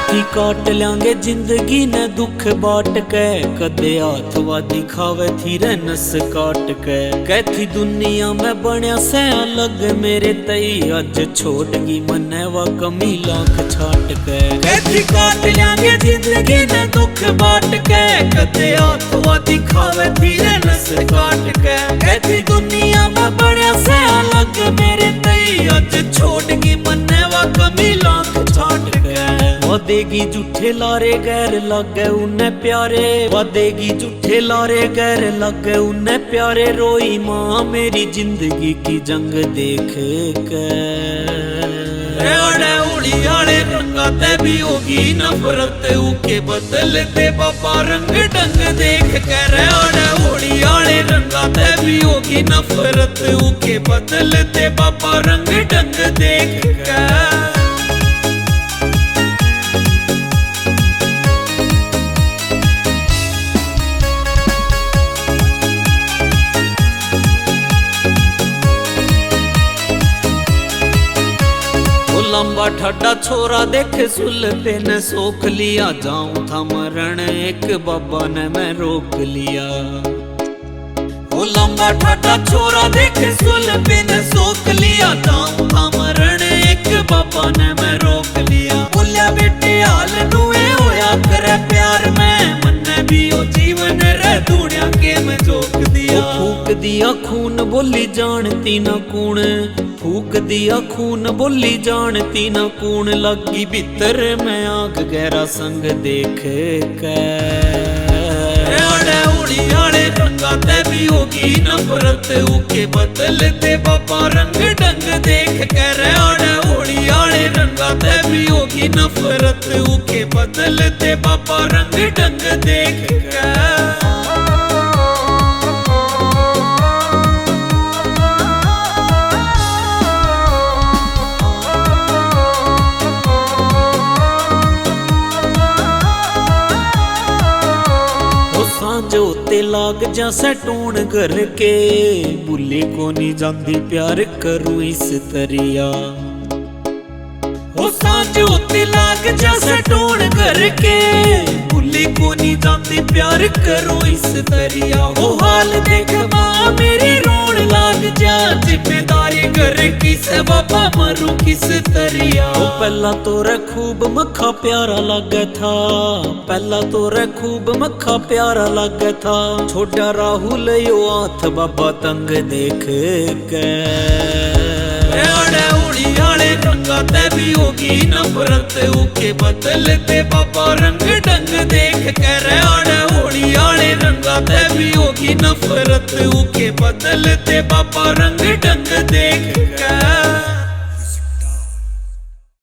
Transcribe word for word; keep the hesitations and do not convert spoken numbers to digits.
थी काट ल्यांगे जिंदगी ने दुख बांट के, कदे हाथ वा दिखावे थी रे नस काट के। कहती दुनिया में बण्या से अलग मेरे तई, आज छोड़ गई मन्ने वा कमी लाख छाट के। कहती काट ल्यांगे जिंदगी ने दुख बांट के, कदे हाथ वा दिखावे थी रे नस काट के। कहती दुनिया में बण्या से अलग मेरे तई, आज छोड़ गई मन्ने वा कमी लाख छाट के। वा देगी झूठे लारे गैर लागे उन्हें प्यारे, वा देगी झूठे लारे गैर लागे उन्हें प्यारे। रोई माँ मेरी जिंदगी की जंग देख के। रे आड़े होली आले रंगा ते भी होगी नफरत, उके बदल दे बाबा रंग ढंग देख के। रे आड़े होली आले रंगा ते भी होगी नफरत, उके बदल दे बाबा रंग ढंग देख के। ओ लंबा ठाडा छोरा देख सुलते ने सोख लिया, जाऊं था मरण एक बाबा ने मैं रोक लिया। ओ लंबा ठाडा छोरा देख सुलते ने सोख लिया, जाऊं था मरण एक बाबा ने मैं रोक लिया। बोलिया बेटे हाल नुए होया करे प्यार में, मन्ने भी ओ जीवन रे धूड़िया के में झोंक दिया। ओ फूक दिया खून बोली जानती ना कूण, फूक दिया खून बोली जानती ना कूण, लगी भीतर में आग गहरा संग देख के। रे आड़े होली आले रंगा ते भी होगी नफरत, उके बदल दे बाबा रंग ढंग देख के। रे आड़े होली आले रंगा ते भी होगी नफरत, उके बदल दे बाबा रंग ढंग देख के। ओ सांझ होते लाग जा सै टोण घर के, भूली कोनी जांदी प्यार करूं इस तरिया। ओ सांझ होते लाग जा सै टोण घर के, भूली कोनी जांदी प्यार करूं इस तरिया। ओ हाल देख माँ मेरी रोण लाग जा, जिम्मेदारी घर की सै बाबा मरूं किस तरिया। ओ पहला तो रे खूब मखा प्यारा लागे था, पहला तो रे खूब मखा प्यारा लागे था, छोड़ा राहुल यो हाथ बाबा तंग देख के। रे आड़े होली आले रंगा ते भी होगी नफरत, उके बदल दे बाबा रंग ढंग देख के। रे आड़े होली आले रंगा ते भी होगी नफरत, उके बदल दे बाबा रंग ढंग देख के।